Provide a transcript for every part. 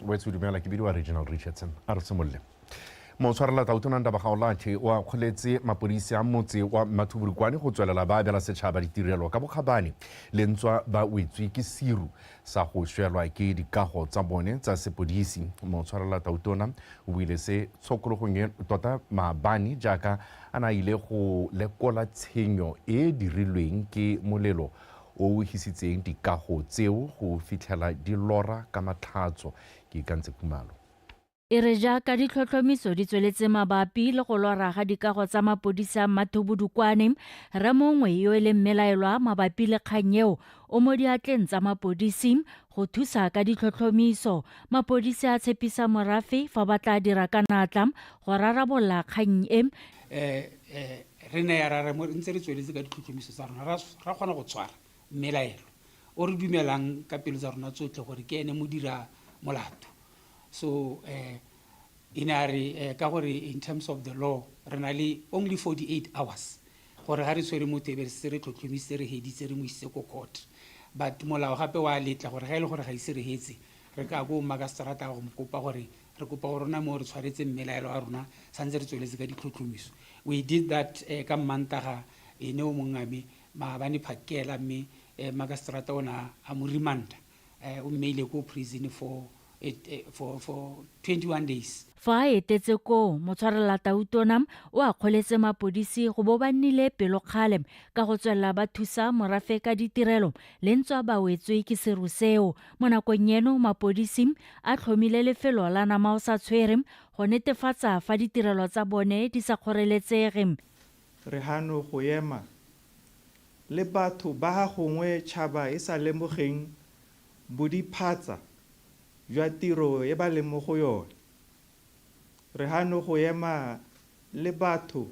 Wetso, dumela. Ke bidiwa Reginald Richardson. A re simolole. Motshwarela Tautona Ndaba Gaolathe o akgoletse mapodisi a motse wa Mmathubudukwane go tswelela ba abela setšhaba ditirelo ka bokgabane le ntswa ba wetswe ke seru sa go shwelwa ke dikago tsa bone tsa sepodisi. Motshwarela Tautona o buile se tshokologong e tota maabane jaaka a ne a ile go lekola tshenyo e e dirilweng ke molelo o o hisitseng dikago tseo go fitlhela di lora ka matlhatso. Ke Ikantse Khumalo. E re jaaka ditlhotlhomiso di tsweletse mabapi le go lora ga dikago tsa mapodisi a Mmathubudukwane, rre mongwe yo e leng mmelaelwa mabapi le kgang eo o mo diatleng tsa mapodisi go thusa ka ditlhotlhomiso. Mapodisi a tshepisa morafe fa ba tla dira ka natla go rarabolola kgang e. Re ne ya ra re ntse re tsweletse ka ditlhotlhomiso tsa rona, ra kgona go tshwara mmelaelwa o re dumelang ka pelo tsa rona tsotlhe gore ke ene modira molato. So e ne a re ka gore in terms of the law re na le only 48 hours gore ga re tshwere motho e be se re tlhotlhomisitse, re heditse, re mo isitse ko court, but molao gape wa letla gore ga e le gore ga ise re hetse, re ka ko makaseterata go mo kopa gore re kopa gore rona mo re tshwaretse mmelaelo wa rona, santse re tsweletse ka ditlhotlhomiso. We did that ka Mmantaga ene o mongame maabane phakela, mme makaseterata o ne a mo remanda, o mmeile ko prison for 21 days. Fa a etetse koo, motshwarela Tautona o akgoletse mapodisi go bo ba nnile pelokgale ka go tswelela ba thusa morafe ka ditirelo le ntswa ba wetswe ke seru seo. Mo nakong eno mapodisi a tlhomile lefelo la nama o sa tshwere go netefatsa fa ditirelo tsa bone di sa kgoreletsege. Re hano go ema le batho ba gongwe tšhaba e sa lemogeng bodiphatsa jwa tiro e ba leng mo go yone. Re hano go ema le batho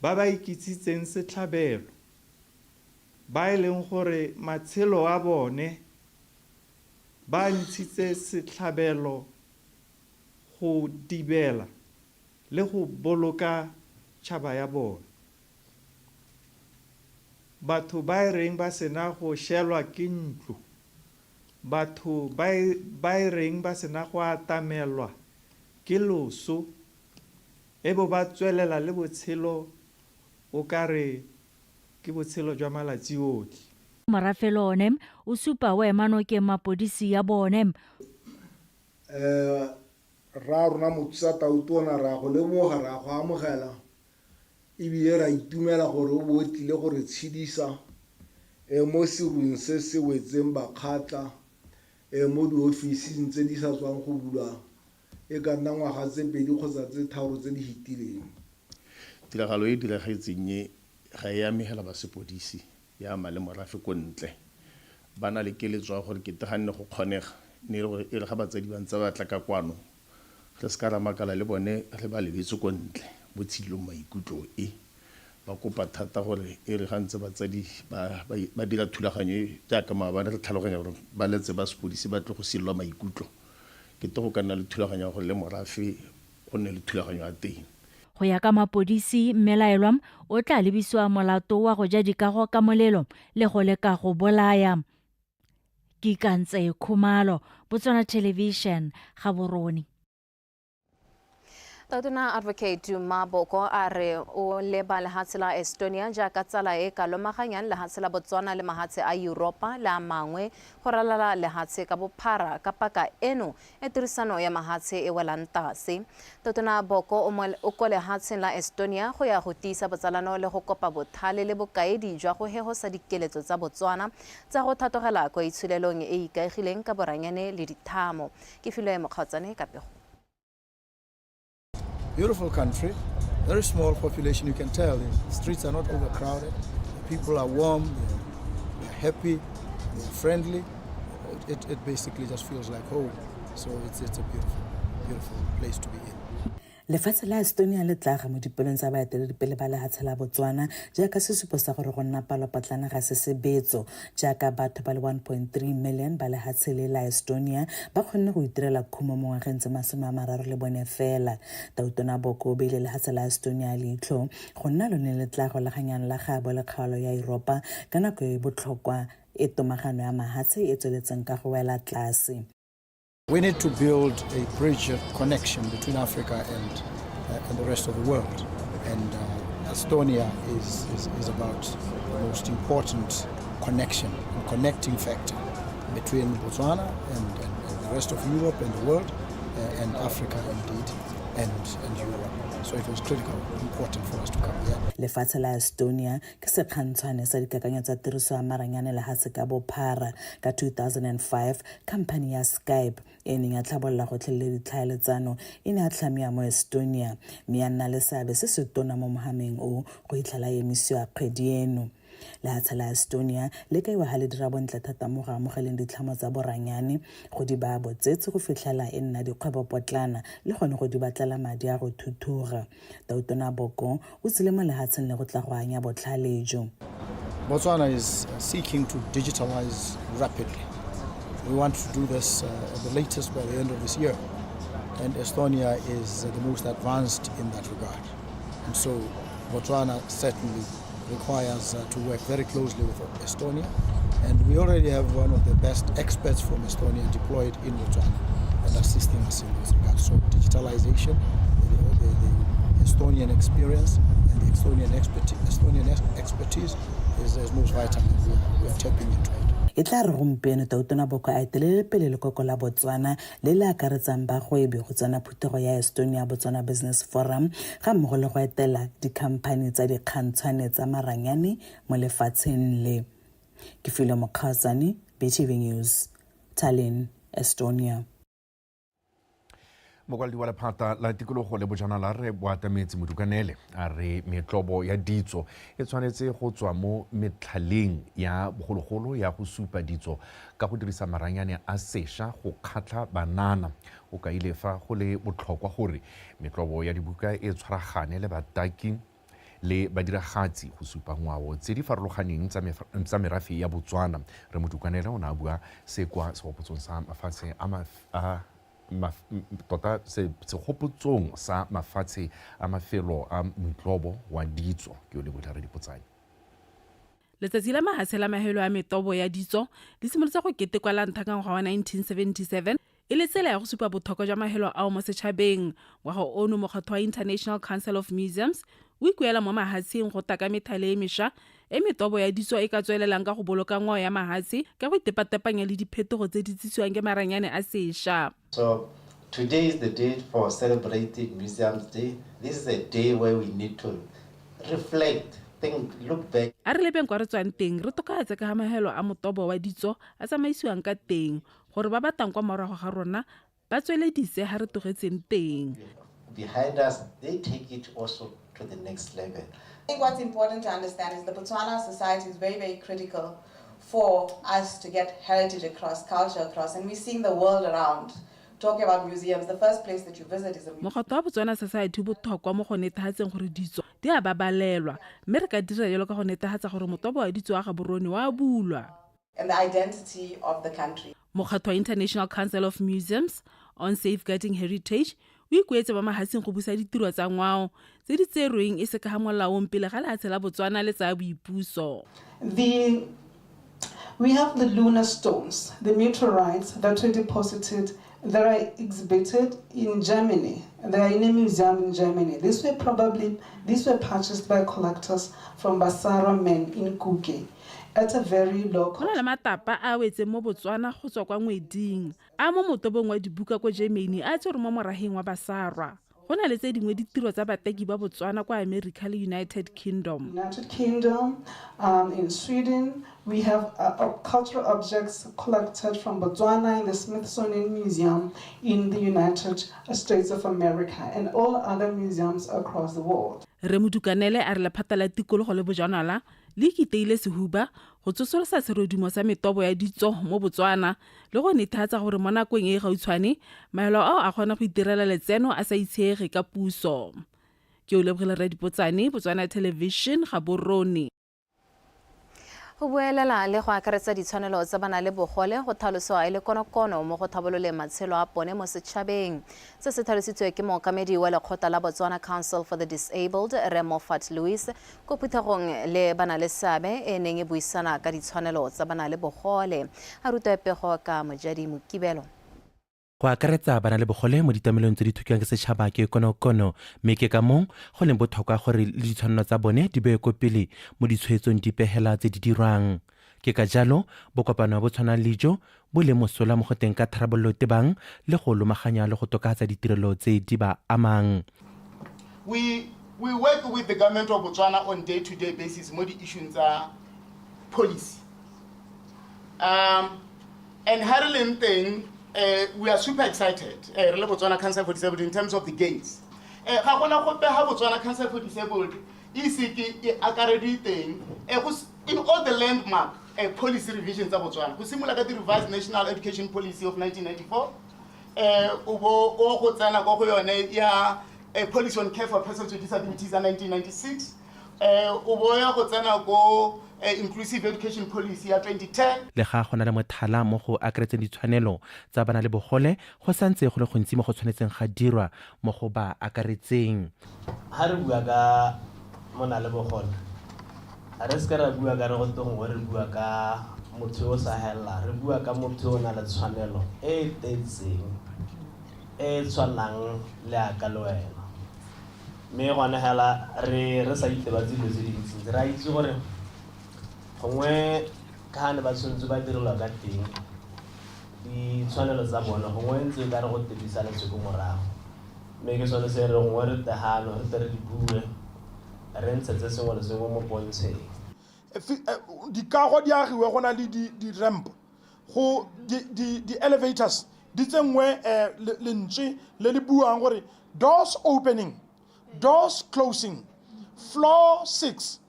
ba ba ikitsitseng setlhabelo, ba e leng gore matshelo a bone ba ntshitse setlhabelo go dibela le go boloka tšhaba ya bone. Batho ba e reng ba sena go shelwa ke ntlo, batho ba e reng ba sena go atamelwa ke loso, e bo ba tswelela le botshelo o ka re ke botshelo jwa malatsi otlhe. Morafe le one o supa o ema nokeng mapodisi ya bone. Rra rona Mothusa Tautona, ra go leboga, ra go amogela, ebile ra itumela gore o bo o tlile go re tshedisa mo serung se se wetseng Bakgatla mo diofising tse di sa tswang go bulwa e ka nna ngwaga tse 2 kgotsa tse 3 tse di fetileng. Tiragalo e e diragetseng e ga e ame hela ba sepodisi, ya ama le morafe ko ntle. Ba na le keletso ya gore kete ga nne go kgonega, ne e le gore e re ga batsadi ba ntse ba tla ka kwano, re seka ra makala le bone re ba lebetse ko ntle mo tshidilong maikutlo e. Ba kopa thata gore e re ga ntse batsadi ba dira thulaganyo e jaaka maabane re tlhaloganya gore ba letse ba sepodisi ba tle go silelwa maikutlo, kete go ka nna le thulaganyo ya gore le morafe go nne le thulaganyo ya teng. Go ya ka mapodisi, mmelaelwa o tla lebisiwa molato wa go ja dikago ka molelo le go leka go bolaya. Kikantse Khumalo, Botswana Television, Gaborone. Tautona Advocate Duma Boko a re o leba lehatshe la Estonia jaaka tsala e ka lomaganyang lehatshe la Botswana le mahatshe a Yuropa le a mangwe go ralala lehatshe ka bophara ka paka eno e tirisano ya mahatshe e welang tlase. Tautona Boko o ko lehatsheng la Estonia go ya go tiisa botsalano le go kopa bothale le bokaedi jwa go hehosa dikeletso tsa Botswana tsa go thatogela kwa itsholelong e ikaegileng ka boranyane le dithamo. Ke filwe Mokgaotsane ka pego. Beautiful country, very small population, you can tell. The streets are not overcrowded. The people are warm, they're happy, they're friendly. It basically just feels like home. So it's a beautiful, beautiful place to be in. Lefatshe la Estonia le tlaga mo dipelong tsa baeteledipele ba lehatshe la Botswana jaaka sesupo sa gore go nna palopotlana ga se sebetso, jaaka batho ba le 1.3 million ba lehatshe le la Estonia ba kgonne go itirela khumo mo ngwageng tse 34 fela. Tautona Boko o beile lehatshe la Estonia leitlho go nna lone le tla golaganyang la gaabo le kgaolo ya Europa ka nako e botlhokwa e tomagano ya mahatshe e tsweletseng ka go wela tlase. We need to build a bridge of connection between Africa and, and the rest of the world. And Estonia is, is, is about the most important connection and connecting factor between Botswana and, and, and the rest of Europe and the world, and Africa indeed, and, and Europe. So it was critical, important for us to come here. Lefatshe la Estonia ke sekgantshwane sa dikakanyo tsa tiriso ya maranyane lehatshe ka bophara. Ka 2005, khamphani ya Skype e neng ya tlhabolola gotlhelele ditlhaeletsano e ne ya tlhamiwa mo Estonia mme ya nna le seabe se se tona mo mohameng o go hitlhela e emisiwa kgwedi eno. Lehatshe la Estonia le kaiwa ha le dira bontle thata mo go amogeleng ditlhamo tsa boranyane, go di baya botsetse go fitlhela e nna dikgwebopotlana le gone go di batlela madi a go thuthuga. Tautona Boko o tsile mo lehatsheng le go tla go anya botlhale jo. Botswana is seeking to digitalize rapidly. We want to do this at the latest by the end of this year. And Estonia is the most advanced in that regard. And so Botswana certainly requires to work very closely with Estonia. And we already have one of the best experts from Estonia deployed in Botswana and assisting us in this regard. So digitalization, the, the Estonian experience and the Estonian, expertise, Estonian expertise is, is most vital, and we are, we are tapping into it. E tla re gompieno Tautona Boko a etelele pele lekoko la Botswana le le akaretsang bagwebi go tsena phuthego ya Estonia Botswana Business Forum ga mmogo le go etela dikhamphani tsa dikgantshwane tsa maranyane mo lefatsheng le. Ke file Mokgatsane, BTV News, Tallinn, Estonia. Mokwaledi wa lephata la tikologo le bojanala re Boatametse Modukanele a re metlobo ya ditso e tshwanetse go tswa mo metlhaleng ya bogologolo ya go supa ditso ka go dirisa maranyane a sešwa go kgatlha banana. O kaile fa go le botlhokwa gore metlobo ya dibuka e tshwaragane le bataki le badiragatsi go supa ngwao tse di farologaneng tsa merafe ya Botswana. Re Modukanele o ne a bua se kwa segopotsong sa mafatshe a tota segopotsong sa mafatshe a mafelo a moitlobo wa ditso. Ke o lebogile re Dipotsane. Letsatsi la mahatshe la mahelo a metobo ya ditso le simolotse go ketekwa la ntlha ka ngwaga wa 1977 e le tsela ya go supa botlhokwa jwa mahelo ao mo setšhabeng. Ngwaga ono mokgatho wa International Council of Museums o ikuela mo mahatsheng go taka methale e mešwa e metobo ya ditso e ka tswelelang ka go boloka ngwao ya mahatshe ka go itepatepanya le diphetogo tse di tsisiwang ke maranyane a sešwa. So today is the day for celebrating Museums Day. This is a day where we need to reflect, think, look back. A re lebeng kwa re tswang teng re tokafatse ka ga mahelo a motobo wa ditso a tsamaisiwang ka teng gore ba batang kwa morago ga rona ba tsweledise ga re tlogetseng teng. Behind us, they take it also to the next level. I think what's important to understand is the Botswana society is very, very critical for us to get heritage across, culture across, and we're seeing the world around. Talking about museums, the first place that you visit is a museum. Mokgatho wa Botswana Society o botlhokwa mo go netefatseng gore ditso di a babalelwa mme re ka dira jalo ka go netefatsa gore motobo wa ditso wa Gaborone wa bulwa. And the identity of the country. Mokgatho wa International Council of Museums on Safeguarding Heritage o ikuetse ba mahatsheng go busa ditiro tsa ngwao tse di tserweng e se ka ga molaong pele ga lehatshe la Botswana le tsaya boipuso. We have the lunar stones, the meteorites that were deposited, that are exhibited in Germany. They are in a museum in Germany. These were purchased by collectors from Basarwa men in Kuke at a very low Go na cost. Le matapa a wetseng mo Botswana go tswa kwa ngweding a mo motobong wa dibuka ko Germany a tserwe mo moraheng wa Basarwa. Go na le tse dingwe ditiro tsa bataki ba Botswana kwa America le United Kingdom. United Kingdom, in Sweden, we have cultural objects collected from Botswana in the Smithsonian Museum in the United States of America and all other museums across the world. Re Modukanele a re lephata la tikologo le bojanala le ikiteile sehuba go tsosolosa serodumo sa metobo ya ditso mo Botswana le go netefatsa gore mo nakong e e gautshwane maelo ao a kgona go itirela letseno a sa itsheege ka puso. Ke o lebogile Radipotsane, Botswana Television, Gaborone. Go buelela le go akaretsa ditshwanelo tsa bana le bogole go tlhalosiwa e le konokono mo go tlhabololeng matshelo a bone mo setšhabeng. Se se tlhalositswe ke mookamedi wa lekgotla la Botswana Council for the Disabled, Re Moffat Louis, ko phuthegong le bana le seabe e neng e buisana ka ditshwanelo tsa bana le bogole. A rutwa pego ka Mojadi Mokibelo. Go akaretsa bana le bogole mo ditamelong tse di thokiwang ke setšhaba ke konokono, mme ke ka moo go leng botlhokwa gore le ditshwanelo tsa bone di beye ko pele mo ditshwetsong dipe hela tse di dirwang. Ke ka jalo bokopano bo tshwanang le jo bo leng mosola mo go teng ka tharabololo tebang le go lomaganya le go tokafatsa ditirelo tse di ba amang. We we work with the government of Botswana on day to day basis mo di-issueng tsa policy. And ha re leng teng, we are super excited re le Botswana Council for Disabled in terms of the gains. Ga gona gope ha Botswana Council for Disabled e ise ke e akarediwe teng in all the landmark policy revisions tsa Botswana, go simolola ka the revised National Education Policy of 1994, o bo o go tsena ko go yone ya Policy on Care for Persons with Disabilities ya 1996, o bo ya go tsena ko Inclusive Education Policy ya 2010. Le ga go na le mothala mo go akaretseng ditshwanelo tsa bana le bogole, go santse go le gontsi mo go tshwanetseng ga dirwa mo go ba akaretseng. Ha re bua ka mona le bogole, re seke ra bua ka re go gongwe re bua ka motho yo o sa helela, re bua ka motho yo o na le tshwanelo e e tletseng e e tshwanang le aka le wena. Mme gone hela re sa itebatse dilo tse dintsi, re a itse gore gongwe ka ne ba tshwanetse ba direlwa ka teng ditshwanelo tsa bone, gongwe ntse ka re go tebisa letsoko morago. Mme ke sone se re gongwe re tegano re tle re di bue, re ntshetse sengwe le sengwe mo pontsheng. Dikago di agiwe go na le di-ramp, go di-elevators di tsenngwe lentswe le le buang gore doors opening, doors closing, floor 6,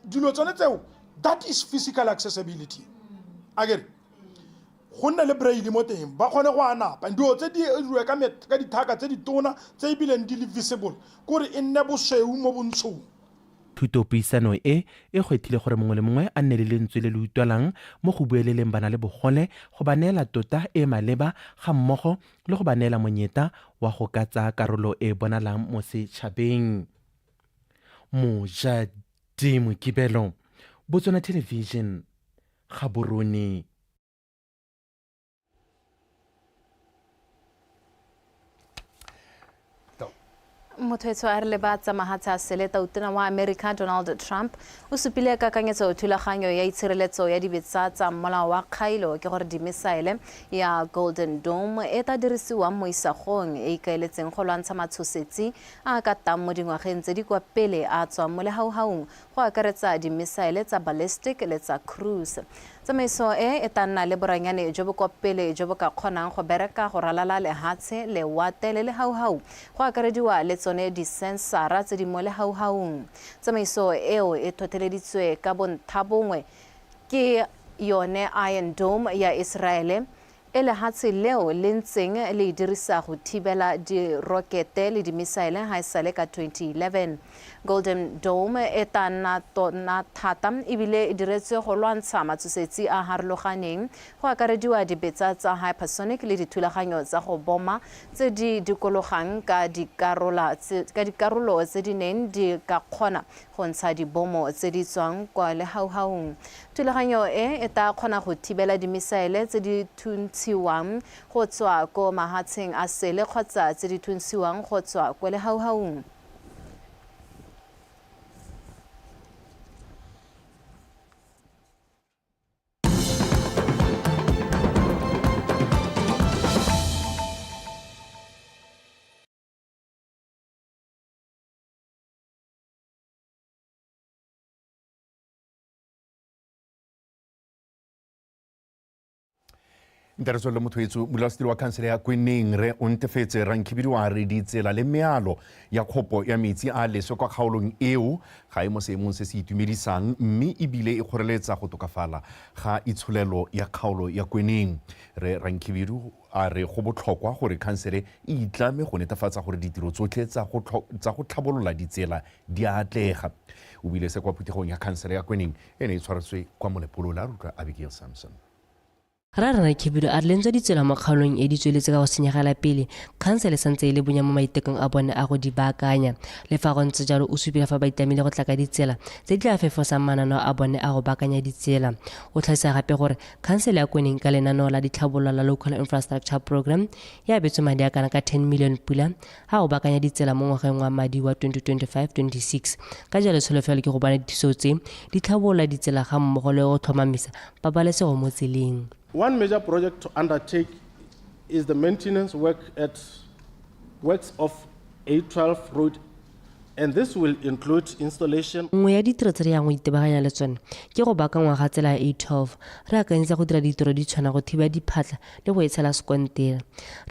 dilo tsone tseo, that is physical accessibility. Akere go nne le braille mo teng, ba kgone go anapa dilo tse di diriwe ka dithaka tse di tona tse ebileng di le visible, kore e nne bosweu mo bontshong. Thutopuisano e e gwethile gore mongwe le mongwe a nne le lentswe le le utlwalang mo go bueleleng bana le bogole, go ba neela tota e maleba ga mmogo le go ba neela monyetla wa go ka tsaya karolo e bonalang mo setšhabeng. Mojadi Mokibelo, Botswana Television, Gaborone. Motho etsho a re le ba tsamahatse a sele, tautona wa America Donald Trump o supile kakanyetso thulaganyo ya itshireletso ya dibetsa tsa molao wa kgailo, ke gore dimisaele ya Golden Dome e tla dirisiwang mo isagong, e ikaeletseng go lwantsha matshosetsi a ka tang mo dingwageng tse di kwa pele a tswang mo lehauhaung, go akaretsa dimisaele tsa ballistic le tsa cruise. Tsamaiso e e tla nna le boranyane jo bo kwa pele jo bo ka kgonang go bereka go ralala lehatshe, lewatle le lehauhau, go akarediwa le tsone disensara tse di mo lehauhaung. Tsamaiso eo e thotheleditswe ka bonthabongwe ke yone Iron Dome ya Israele, e lehatshe leo le ntseng le e dirisa go thibela dirokete le dimisaele ha e sale ka 2011. Golden Dome e tla nna tona thata ebile e diretswe go lwantsha matshosetsi a harologaneng, go akarediwa dibetsa tsa hypersonic le dithulaganyo tsa go boma tse di dikologang ka dikarolo tse di neng di ka kgona go ntsha dibomo tse di tswang kwa lehauhaung. Thulaganyo e e tla kgona go thibela dimisaele tse di thuntshiwang go tswa ko mahatsheng a sele kgotsa tse di thuntshiwang go tswa kwa lehauhaung. Ntaretso le motho etso, modulasetilo wa khansele ya Kweneng re o ntefetse Rankhibidu a re ditsela le mealo ya kgopo ya metsi a leswe kwa kgaolong eo ga e mo seemong se se itumedisang, mme ebile e kgoreletsa go tokafala ga itsholelo ya kgaolo ya Kweneng. Re Rankhibidu a re go botlhokwa gore khansele e itlame go netefatsa gore ditiro tsotlhe tsa go tlhabolola ditsela di a atlega. O buile se kwa phuthegong ya khansele ya Kweneng e ne e tshwaretswe kwa Molepolole. A re utlwa Abigail Samson. Rre Rena Khibidu a re le ntswa ditsela mo kgaolong e di tsweletse ka go senyegela pele, khansele e santse e le bonya mo maitekong a bone a go di baakanya. Le fa go ntse jalo, o supile fa ba itlamile go tla ka ditsela tse di tla fefosang mananeo a bone a go baakanya ditsela. O tlhalosa gape gore khansele ya Kweneng ka lenaneo la ditlhabololo la Local Infrastructure Programme e abetswe madi a kana ka 10 million pula a go baakanya ditsela mo ngwageng wa madi wa 2025-26. Ka jalo tsholofelo ke go bona dithuso tse di tlhabolola ditsela ga mmogo le go tlhomamisa pabalesego mo tseleng. One major project to undertake is the maintenance work at works of A12 road and this will include installation. Nngwe ya ditiro tse re yang go itebaganya le tsone ke go baakangwa ga tsela ya A12. Re akanyetsa go dira ditiro di tshwana go thiba diphatlha le go e tshela sekontera.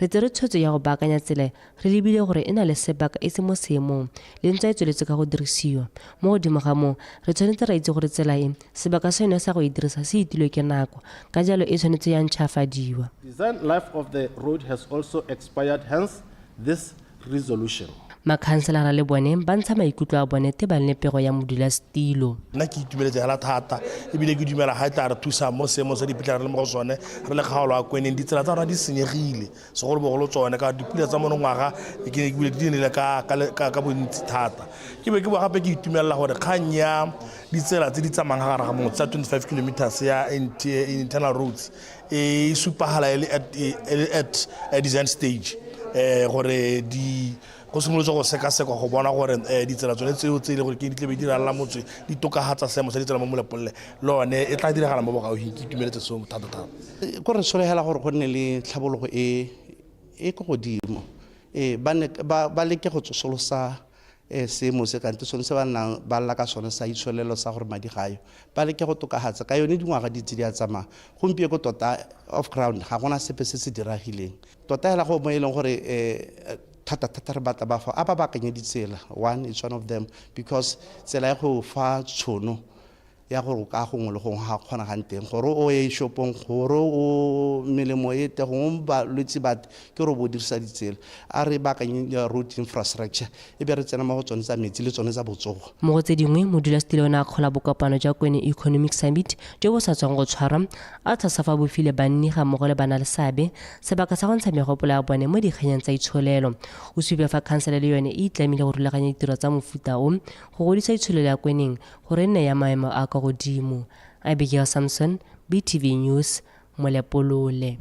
Re tsere tshwetso ya go baakanya tsela e re lebile gore e na le sebaka e se mo seemong le ntswa e tsweletse ka go dirisiwa. Mo godimo ga moo, re tshwanetse ra itse gore tsela e, sebaka sa yone sa go e dirisa se itilwe ke nako, ka jalo e tshwanetse ya ntšhafadiwa. Design life of the road has also expired hence this resolution. Makhanselara le bone ba ntsha maikutlo a bone tebang le pego ya modulasetilo. Nna ke itumeletse hela thata ebile ke dumela ga e tla re thusa mo seemong sa dipitla re le mo go sone re le kgaolo ya Kweneng. Ditsela tsa rona di senyegile segolobogolo tsone ka dipula tsa monongwaga ke ebile di nele ka bontsi thata. Ke be ke boa gape ke itumelela gore kgang ya ditsela tse di tsamayang ga gare ga motse tsa 25 kilometers ya internal roads e supagala e le at design stage gore di go simolotse go sekasekwa go bona gore ditsela tsone tseo tse e le gore ke di tlebe di ralala motse di tokagatsa seemo sa ditsela mo Molepolole le one e tla diragala mo bogaufing. Ke itumeletse seo thata thata. Ko re solegela gore go nne le tlhabologo e e ko godimo, ba leke go tsosolosa seemo se kante sone se ba nnang ba lla ka sone sa itsholelo sa gore madi ga yo, ba leke go tokagatsa ka yone. Dingwaga di tse di a tsamaya gompieko tota off ground ga gona sepe se se diragileng tota hela go mo e leng gore thata thata re batla ba fa a ba baakanye ditsela. One is one of them because tsela ya go fa tshono ya gore o ka gongwe le gongwe ga kgonagang teng gore o ye shopong, gore o melemo e te gongwe balwetse bate ke gore bo dirisa ditsela. A re baakanye road infrastructure e be re tsena mo go tsone tsa metsi le tsone tsa botsogo. Mo go tse dingwe, modulasetilo o ne a kgola bokopano jwa Kweneng Economic Summit jo bo sa tswang go tshwarwa, a tlhalosa fa bo file banni ga mmogo le bana le seabe sebaka sa go ntsha megopolo ya bone mo dikganyeng tsa itsholelo. O supile fa khansele le yone e itlamile go rulaganya ditiro tsa mofuta o go godisa itsholelo ya Kweneng gore e nne ya maemo a kwa godimo. Abigail Samson, BTV News, Molepolole.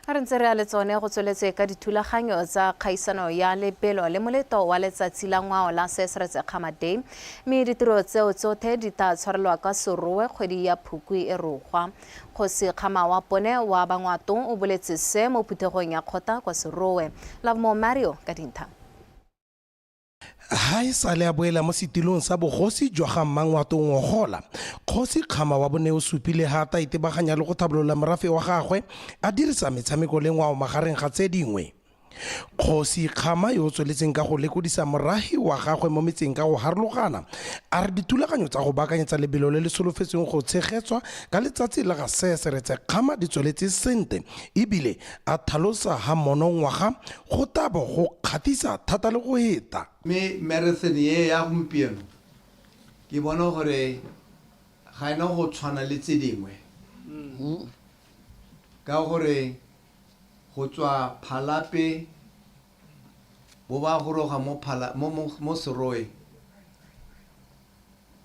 A re ntse re ya le tsone go tsweletse ka dithulaganyo tsa kgaisano ya lebelo le moleto wa letsatsi la ngwao la Seretse Khama Day, mme ditiro tseo tsothe di tla tshwarelwa ka Serowe kgwedi ya Phukwi e rogwa. Kgosi Khama wa Pone wa Bangwatong o boletse se mo phuthegong ya kgotla kwa Serowe. Lovemore Mario ka dintha. Ha e sale a boela mo setilong sa bogosi jwa ga Mmangwato ngogola, Kgosi Khama wa bone o supile ha ta itebaganya le go tlhabolola morafe wa gagwe a dirisa metshameko le ngwao magareng ga tse dingwe. Kgosi Khama yo o tsweletseng ka go lekodisa morahi wa gagwe mo metseng ka go harologana a re dithulaganyo tsa go baakanyetsa lebelo le le solofetsweng go tshegetswa ka letsatsi la ga Seretse Khama di tsweletse sentle, ebile a tlhalosa ha monongwaga go tabo go kgatlhisa thata le go heta. Mme marathon e ya gompieno ke bona gore ga ena go tshwana le tse dingwe ka gore go tswa Phalape bo ba goroga mo Phala mo Serowe,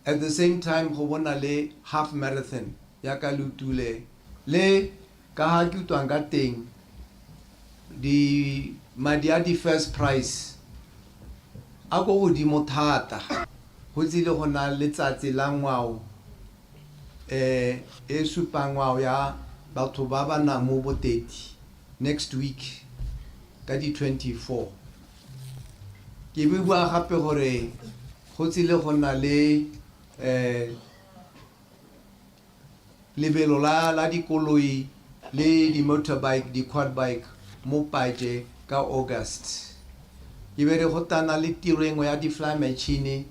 at the same time go bona le half marathon ya ka Lutule le ka ha ke utlwang ka teng di madi a di first prize a ko godimo thata. Go tsile go na letsatsi la ngwao e supang ngwao ya batho ba ba nang mo Boteti next week ka di 24. Ke be bua gape gore go tsile go na le lebelo la dikoloi le di-motorbike, di-quad bike mo Paje ka August. Ke be re go tana le tiro engwe ya di-fly machine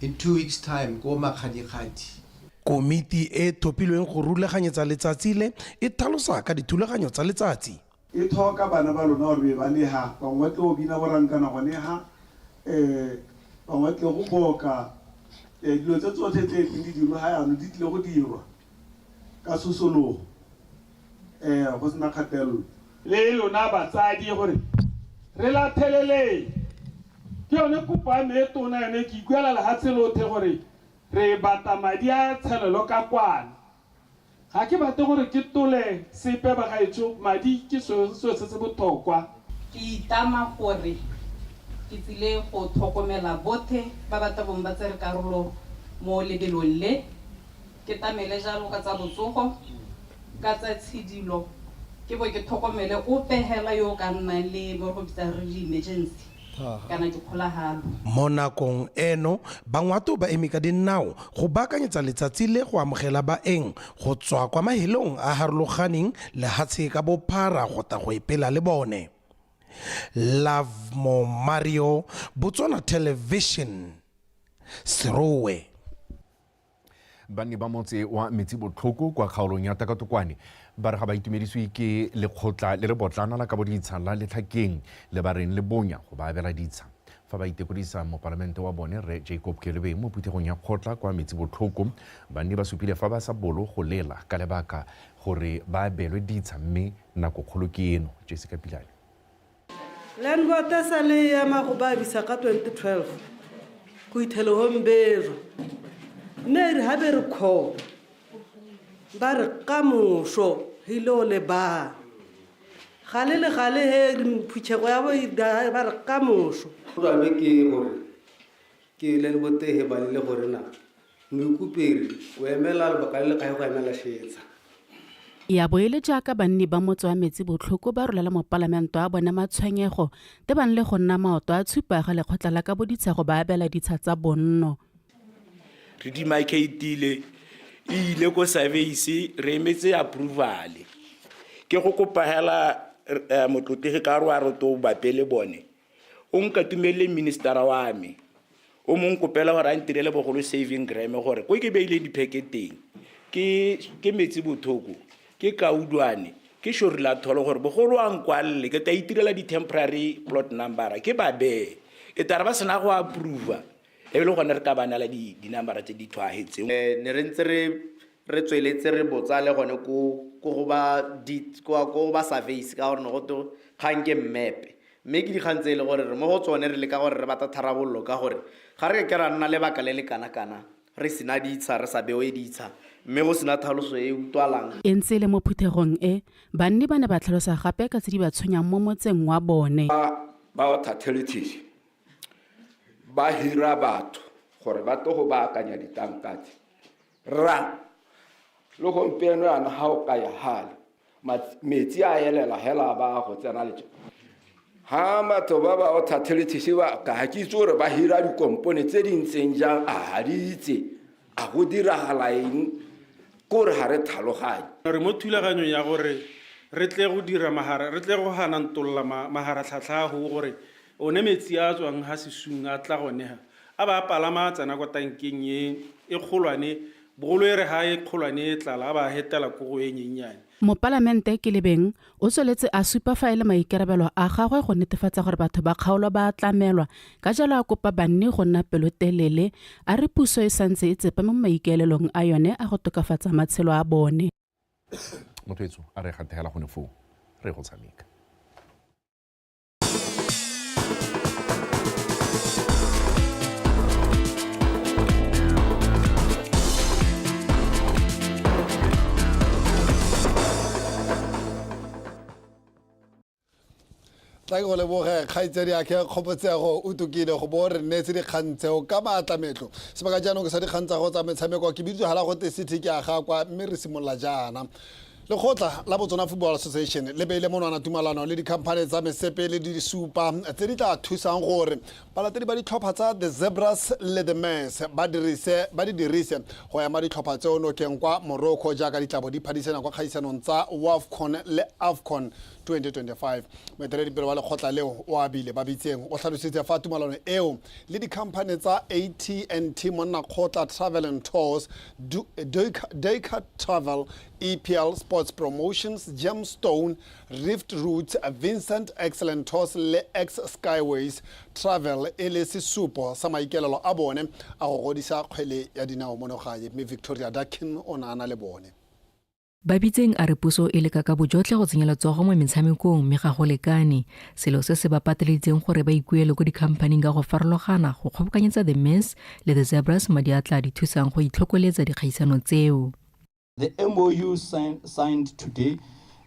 in 2 weeks time ko Makgadikgadi. Komiti e thopilweng go rulaganyetsa letsatsi le e tlhalosa ka dithulaganyo tsa letsatsi. E thoka bana ba lona gore be ba le ha bangwe ba tle go bina borankana gone ha bangwe ba tle go boka dilo tse tsotlhe tse di dirwa ha yanong di tlile go dirwa ka sosologo. um go sena kgatelelo. Le lona batsadi gore re latheleleng ke yone kopo ya me e tona yone ke ikuela lehatshe lothe gore re batla madi a tshelelo ka kwana. Ga ke batle gore ke tole sepe bagaetsho, madi ke selo se se botlhokwa. Ke itama gore ke tsile go tlhokomela bothe ba ba tlabong ba tsere karolo mo lebelong le, ke tamele jalo ka tsa botsogo, ka tsa tshidilo, ke bo ke tlhokomele ope hela yo o ka nnang le mo re go bitsang re di-emergency kana dikgolagalo. Mo nakong eno, Bangwato ba eme ka dinao go baakanyetsa letsatsi le go amogela baeng go tswa kwa mahelong a harologaneng lehatshe ka bophara go tla go ipela le bone. Lovemore Mario, Botswana Television, Serowe. Banni ba motse wa Metsibotlhoko kwa kgaolong ya Takatokwane ba re ga ba itumedisiwe ke lekgotla le le botlana la kabo ditsha la Letlhakeng le ba reng le bonya go ba abela ditsha. Fa ba itekodisa mopalamente wa bone Rre Jacob Kelebeng mo phuthegong ya kgotla kwa Metsibotlhoko, banni ba supile fa ba sa bolo go lela ka lebaka gore ba abelwe ditsha mme nako kgolo ke eno. Jessica Pilane. Landboard e sa le e ema go baabisa ka 2012 go ithele gombejwa mme e re ga be re kho ba re ka moso ile o le ba gale le gale he phuthego ya bo ba re ka moso. Bolwame ke gore ke Landboard he balile gore na Moikoperi o emela lebaka le le kae go emela Shetsha. Ya bo e le jaaka banni ba motse wa Metsibotlhoko ba rolela mopalamente wa bone matshwenyego tebang le go nna maoto a tshupa ga lekgotla la kabo ditsha go ba abela ditsha tsa bonno. Re demarcatile, e ile ko surveys, re emetse approval. Ke go kopa hela motlotlegi ka re wa re to bape le bone, o nkatumelele ministera wa me, o mo nkopela gore a ntirele bogolo saving gram gore ko ke beileng dipheke teng ke ke metsi bothoko ke kaudwane ke shorila tholo gore bogolo a nkwalele ke tla itirela di-temporary plot number ke ba bee e tare ba sena go approva e be le gone re ka ba nela di-number tse di tlhwaagetseng. Ne re ntse re re tsweletse re botsa le gone ko ko go ba di ko go ba surveys ka gore ne go to kgang ke mmepe. Mme ke dikgang tse e le gore re mo go tsone re leka gore re batla tharabololo ka gore ga re ke ra nna lebaka le le kana-kana re sena ditsha, re sa bewe ditsha mme go sena tlhaloso e e utlwalang. E ntse e le mo phuthegong e, banni ba ne ba tlhalosa gape ka tse di ba tshwenyang mo motseng wa bone. Ba ba Water Utilities ba hira batho gore ba tlo go baakanya ditanka tse. Rra, le gompieno yana ga o ka ya gale, metsi a elela hela ba go tsena le ha batho ba ba water utilities ba ka ga ke itse gore ba hira dikompone tse di ntseng jang, a ga di itse a go diragala eng, kore ga re tlhaloganye. Re mo thulaganyong ya gore re tle go dira magara, re tle go ganantolola magaratlhatlha a go gore one metsi a a tswang ha sesung a tla gone ha, a ba a palama a tsena kwa tankeng e e kgolwane, bogolo e re ha e kgolwane e tlala a ba a hetela ko go e nyenyane. Mopalamente Kelebeng o tsweletse a supa fa e le maikarabelo a gagwe go netefatsa gore batho ba kgaolo ba a tlamelwa, ka jalo a kopa banni go nna pelotelele, a re puso e santse e tsepame mo maikaelelong a yone a go tokafatsa matshelo a bone. Motho etso a re gategela gone foo re go tshameka. Tla ke go leboge kgaitsedi ake Kgopotsego o tokile go bo re neetse dikgang tseo ka maatlametlo. Sebaka jaanong ke sa dikgang tsa go tsa metshameko ke biditswe gala go te city ke a ga kwa mme re simolola jaana. Lekgotla la Botswana Football Association le beile monwana tumalano le dikhamphane tsa mesepele di supa tse di tla thusang gore balatedi ba ditlhopha tsa The Zebras le The Maize ba dirise ba di dirise go ema ditlhopha tseo nokeng kwa Morocco jaaka ditlabo di phadisana kwa kgaisanong tsa WAFCON le AFCON 2025. Moeteledipele wa lekgotla leo o abile Babitseng o tlhalositse fa tumalano eo le dikhamphane tsa AT&T Monnakgotla Travel and Tours, Duiker Travel, EPL Sports Promotions, Gemstone, Rift Routes, Vincent Excellent Tours le X Skyways Travel e le sesupo sa maikelelo a bone a go godisa kgwele ya dinao mono gae mme Victoria Dakin o ne a na le bone. Babitseng a re puso e leka ka bojotlhe go tsenya letsogo mo metshamekong mme ga go lekane, selo se se ba pateleditseng gore ba ikuele ko dikhamphaning ka go farologana go kgobokanyetsa The Mess le The Zebras madi a tla di thusang go itlhokoletsa dikgaisano tseo. The MOU signed today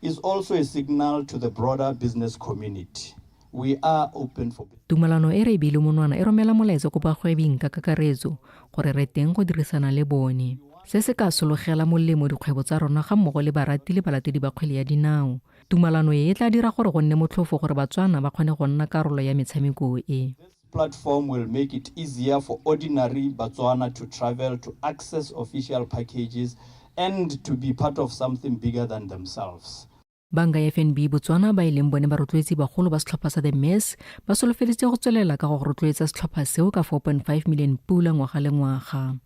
is also a signal to the broader business community. We are open for Tumalano e re e beile monwana e romela molaetsa ko bagwebing ka kakaretso gore re teng go dirisana le bone. Se se ka sologela molemo dikgwebo tsa rona ga mmogo le barati le balatedi ba kgwele ya dinao. Tumalano e e tla dira gore go nne motlhofo gore Batswana ba kgone go nna karolo ya metshameko e. Platform will make it easier for ordinary Batswana to travel to access official packages and to be part of something bigger than themselves. Banka ya FNB Botswana ba e leng bone barotloetsi bagolo ba setlhopha sa The Mess ba solofeditse go tswelela ka go rotloetsa setlhopha seo ka 4.5 million pula ngwaga le ngwaga.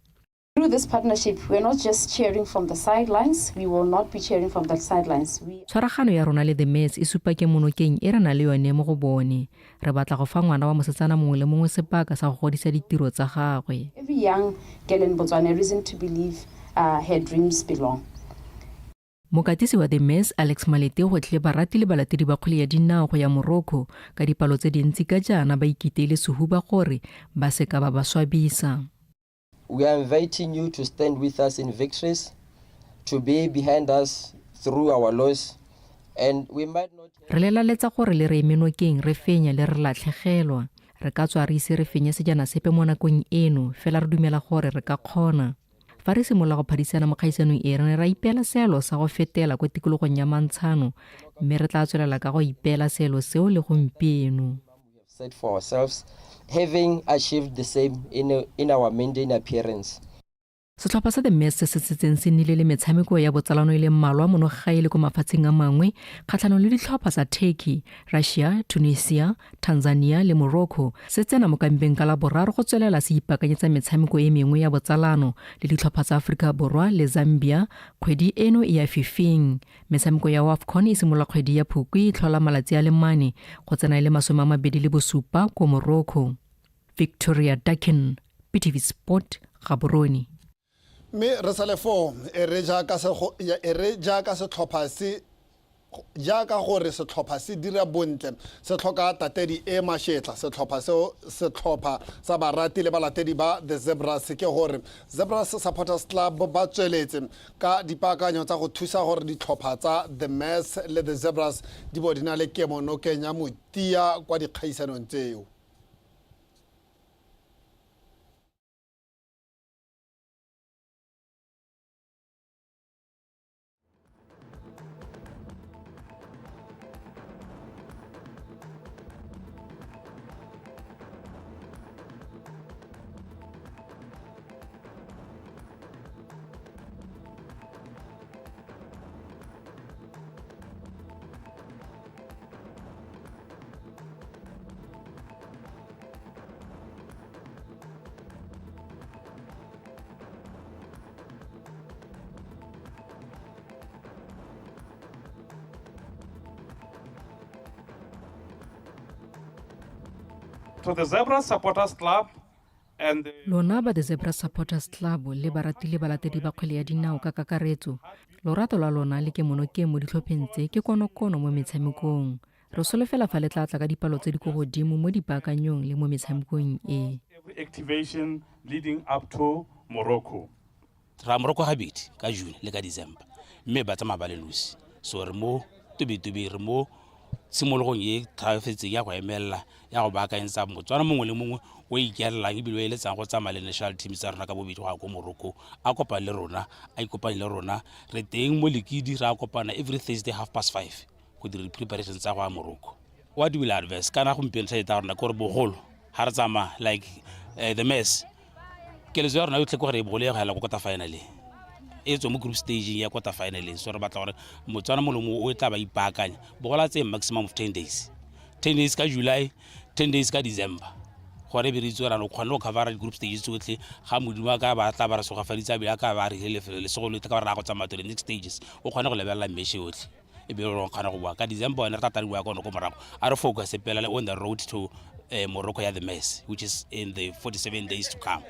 Through this partnership, we are not just cheering from the sidelines. We will not be cheering from the sidelines. Tshwaragano ya rona le The Mets e supa kemonokeng e re nang le yone mo go bone. Re batla go fa ngwana wa mosetsana mongwe le mongwe sebaka sa go godisa ditiro tsa gagwe. Every young girl in Botswana a reason to believe her dreams belong. Mokatisi wa The Mets, Alex Malete o gwetlhile barati le balatedi ba kgwele ya dinao go ya Morocco ka dipalo tse dintsi ka jaana ba ikiteile sehuba gore ba se ka ba ba swabisa. We are inviting you to stand with us in victories, to be behind us through our loss, and we might not. Re le laletsa gore le re eme nokeng re fenya le re latlhegelwa. Re ka tswa re ise re fenye sejana sepe mo nakong eno, fela re dumela gore re ka kgona. Fa re simolola go phadisana mo kgaisanong e, re ne ra ipeela seelo sa go fetela kwa tikologong ya mantshano, mme re tla tswelela ka go ipeela seelo seo le gompieno. Set for ourselves, having achieved the same in our maiden appearance. Setlhopha sa The Mets se se setseng se nnile le metshameko ya botsalano e le mmalwa mono gae le ko mafatsheng a mangwe kgatlhanong le ditlhopha tsa Turkey, Russia, Tunisia, Tanzania le Morocco se tsena mo kampeng ka Laboraro go tswelela se ipaakanyetsa metshameko e mengwe ya botsalano le ditlhopha tsa Aforika Borwa le Zambia kgwedi eno e ya fifing. Metshameko ya WAFCON e simolola kgwedi ya Phukwi e tlhola malatsi a le mane go tsena e le 27 ko Morocco. Victoria Dakin, BTV Sport, Gaborone. Mme re sale foo e re jaaka setlhopha se jaaka gore setlhopha se dira bontle se tlhoka tatedi e mashetla setlhopha seo setlhopha sa barati le balatedi ba The Zebras ke gore Zebras Supporters Club ba tsweletse ka dipaakanyo tsa go thusa gore ditlhopha tsa The Mess le The Zebras di bo di na le kemo nokeng ya motia kwa dikgaisanong tseo. To the Zebra Supporters Club and the Lona ba The Zebra Supporters Club le barati le balatedi ba kgwele ya dinao ka kakaretso, lorato lwa lona le kemonokeng mo ditlhopheng tse ke konokono mo metshamekong. Re solofela fa le tla tla ka dipalo tse di ko godimo mo dipaakanyong le mo metshamekong e. Every activation leading up to Morocco. Ra Morocco gabedi ka June le ka December, mme ba tsamaya ba le nosi. So re mo tobetobeng, re mo tshimologong e tlhagafetseng ya go emelela ya go baakanyetsa Motswana mongwe le mongwe o ikaelelang ebile o eletsang go tsamaya le national team tsa rona ka bobedi go ya ko Morocco, a kopane le rona, a ikopanye le rona. Re teng mo Lekidi, re a kopana every Thursday 5:30 go dira di-preparation tsa go ya Morocco. What will advise kana gompieno tšhelete ya rona ke gore bogolo ga re tsamaya like the mess keletso ya rona yotlhe ke gore bogolo ya go ela ko quarter final e tswe mo group stageng ya quarter finaleng. So re batla gore Motswana molomo o tla ba ipaakanya bogolo a tseye maximum of 10 days, 10 days ka July, 10 days ka December, gore be re itse gore o kgone go covera di-group stage tsotlhe. Ga Modimo a ka ba tla ba re sogafaditse a bile a ka ba re rile lefelo lesego le ka ba re ya go tsamaya to the next stages, o kgone go lebelela meshe yotlhe e be re kgona go boa ka December. One re tla tariwa ka one ko morago, a re focus pela on the road to Morocco ya the mess, which is in the 47 days to come.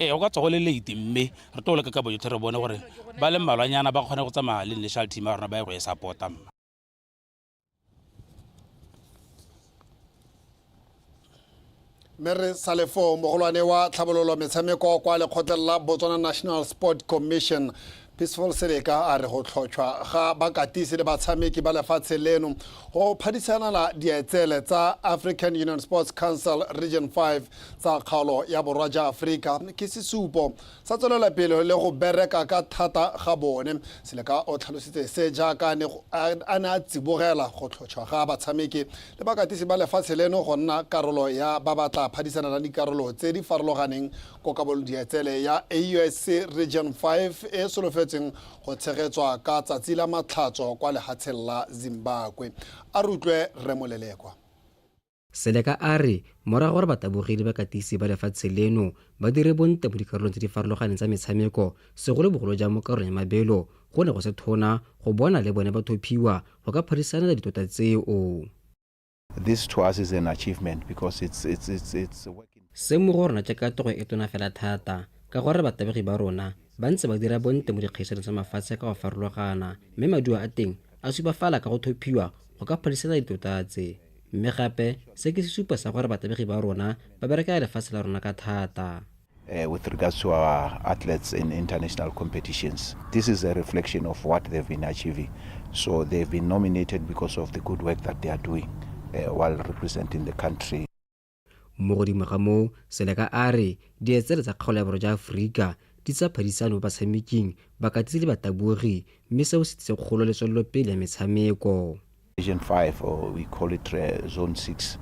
Ee, go ka tswa go le late, mme re tlo leka ka bojotlhe re bone gore ba le mmalwanyana ba kgone go tsamaya le national team ya rona ba ye go e support-a mma. Mme re sale foo, mogolwane wa tlhabololo metshameko kwa lekgotleng la Botswana National Sport Commission, Peaceful Seleka, a re go tlhotšhwa ga bakatisi le batshameki ba lefatshe leno go phadisanela dietsele tsa African Union Sports Council Region 5 tsa kgaolo ya borwa ja Aforika ke sesupo sa tswelelopele le go bereka ka thata ga bone. Seleka o tlhalositse se jaaka a ne a tsibogela go tlhotšhwa ga batshameki le bakatisi ba lefatshe leno go nna karolo ya ba ba tla phadisanelang dikarolo tse di farologaneng ko kabong dietsele ya AUSC Region 5 e solofetsweng go tshegetswa ka tsatsi la Matlhatso kwa lehatsheng la Zimbabwe. A re utlwe Rre Molelekwa. Seleka a re morago gore batabogi le bakatisi ba lefatshe leno ba dire bontle mo dikarolong tse di farologaneng tsa metshameko, segolobogolo jang mo karolong ya mabelo, go ne go se thona go bona le bone ba thophiwa go ka phadisanela ditota tseo. This to us is an achievement because it's, it's, it's, it's working. Se mo go rona ke katogo e tona fela thata ka gore batabogi ba rona ba ntse ba dira bontle mo dikgaisanong tsa mafatshe ka go farologana mme maduo a teng a supafala ka go thophiwa go ka phadisanela ditota tse. Mme gape se ke sesupo sa gore batabegi ba rona ba berekela lefatshe la rona ka thata. With regards to our athletes in international competitions, this is a reflection of what they've been achieving. So they've been nominated because of the good work that they are doing while representing the country. Mo godimo ga moo, Seleka a re dietsele tsa kgaolo ya borwa jwa Aforika di tsa phadisano mo batshameking, bakatisi le batabogi mme seo se tlise kgolo le tswelelopele ya metshameko. Region 5 or we call it Zone 6.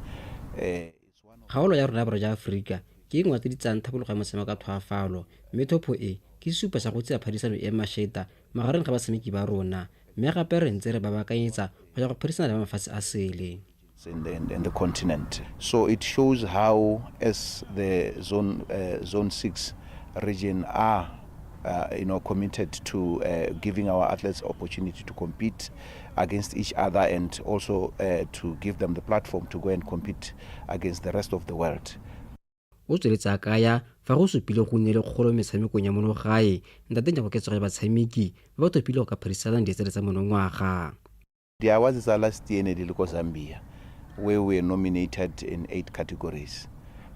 Kgaolo ya rona ya borwa jwa Aforika ke e nngwe ya tse di tsayang tlhabologo ya motshameko ka tlhoafalo mme thopho e ke sesupo sa go tseya phadisano e mašeta magareng ga batshameki ba rona mme gape re ntse re ba baakanyetsa go ya go phadisana le ba mafatshe a sele. In the continent. So it shows how as the zone 6 region are committed to giving our athletes opportunity to compete against each other and also to give them the platform to go and compete against the rest of the world. O tsweletse a kaya fa go supile go nne le kgolo metshamekong ya mono gae ntateng ya koketsego ya batshameki ba ba thopile go ka phadisana dietsele tsa monongwaga. The awards tsa last year ne di le ko Zambia, where we were nominated in 8 categories.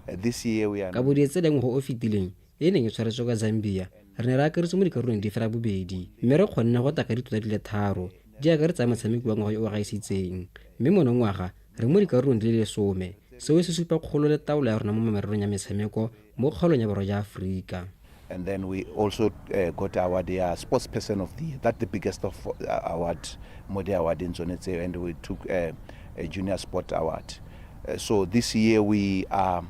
This year we are Kabo dietsele ya ngwaga o fetileng e e neng e tshwaretswe kwa Zambia, re ne re akaretswe mo dikarolong di fera bobedi mme re kgonne go taka ditota di le tharo, di akaretsa motshameki wa ngwaga yo o gaisitseng. Mme monongwaga re mo dikarolong di le 10, seo se supa kgolo le taolo ya rona mo mererong ya metshameko mo kgaolong ya borwa jwa Aforika. And then we also got award ya sports person of the year, that the biggest of award mo di awardeng tsone tseo, and we took a junior sport award. So this year we are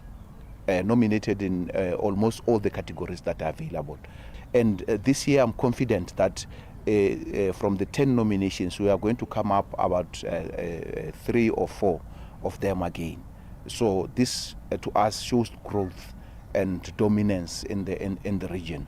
nominated in almost all the categories that are available. And this year I'm confident that from the 10 nominations we are going to come up about 3 or 4 of them again. So this to us shows growth and dominance in the region.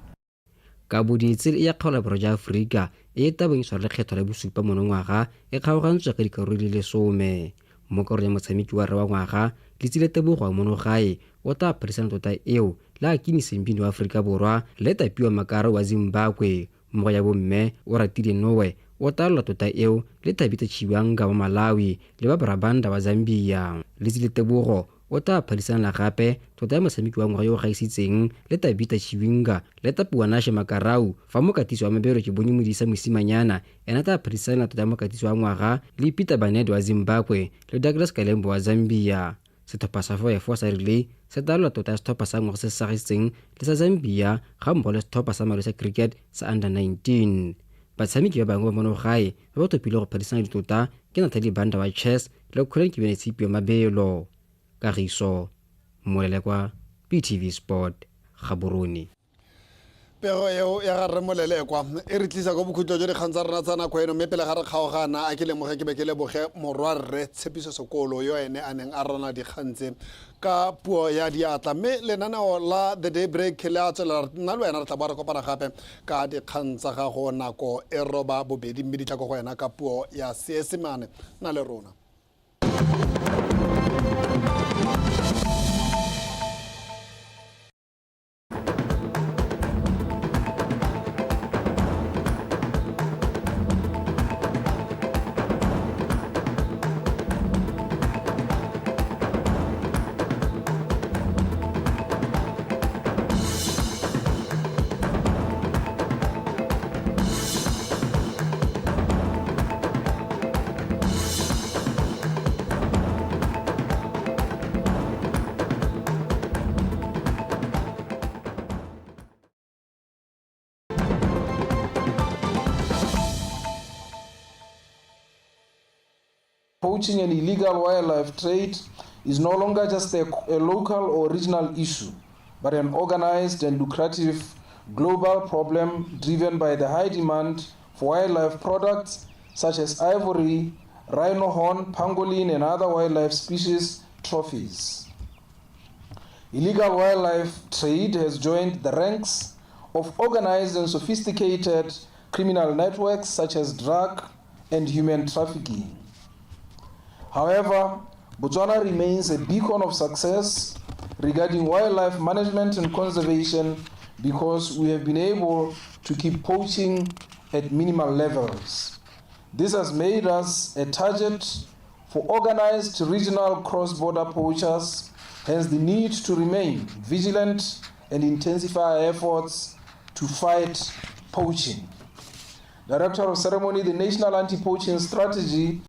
Kabo dietsele e ya kgaolo ya borwa jwa Aforika e e tabong e tshwara lekgetho la bosupa monongwaga e kgaogantswe ka dikarolo di le 10. Mo karolong ya motshameki wa rre wa ngwaga, Letsile Tebogo wa mono gae o tla phadisana tota eo le Akini Sembini wa Aforika Borwa le Tapiwa Makara wa Zimbabwe. Mmogo ya bomme o Ratile Noe o tla lola tota eo le Tabitha Chiwanga wa Malawi le Barbara Banda wa Zambia. Letsile Tebogo o tla phadisanela gape tota ya motshameki wa ngwaga yo o gaisitseng le Tabitha Chiwinga le Tapiwanashe Makarau, fa mokatisi wa mabelo ke Bonye Modisa Mosimanyana ena tla phadisanela tota ya mokatisi wa ngwaga le Peter Barnett wa Zimbabwe le Douglas Kalembo wa Zambia. Setlhopha sa 4x4 sa relay se tla lola tota ya setlhopha sa ngwaga se se sagisitseng le sa Zambia ga mmogo le setlhopha sa mabelo sa cricket sa under 19. Batshameki ba bangwe ba mono gae ba ba thopile go phadisana ditota ke Natalie Banda wa chess le Colin Kibene Tshipi wa mabelo. Kagiso Molelekwa, BTV Sport, Gaborone. Pego eo ya ga Rre Molelekwa e re tlisa ko bokhutlo jwa dikgang tsa rona tsa nako eno, mme pele ga re kgaogana a ke lemoge ke be ke leboge morwa Rre Tshepiso Sekolo yo ene a neng a rona dikgang tse ka puo ya diatla. Mme lenaneo la The Day Break le a tswelela, nna le wena re tla boa re kopana gape ka dikgang tsa gago nako e roba bobedi, mme di tla ko go wena ka puo ya Seesemane. Nna le rona. Poaching and illegal wildlife trade is no longer just a local or regional issue, but an organized and lucrative global problem driven by the high demand for wildlife products such as ivory, rhino horn, pangolin, and other wildlife species trophies. Illegal wildlife trade has joined the ranks of organized and sophisticated criminal networks such as drug and human trafficking. However, Botswana remains a beacon of success regarding wildlife management and conservation because we have been able to keep poaching at minimal levels. This has made us a target for organized regional cross-border poachers, hence the need to remain vigilant and intensify our efforts to fight poaching. Director of Ceremony, the National Anti-Poaching Strategy.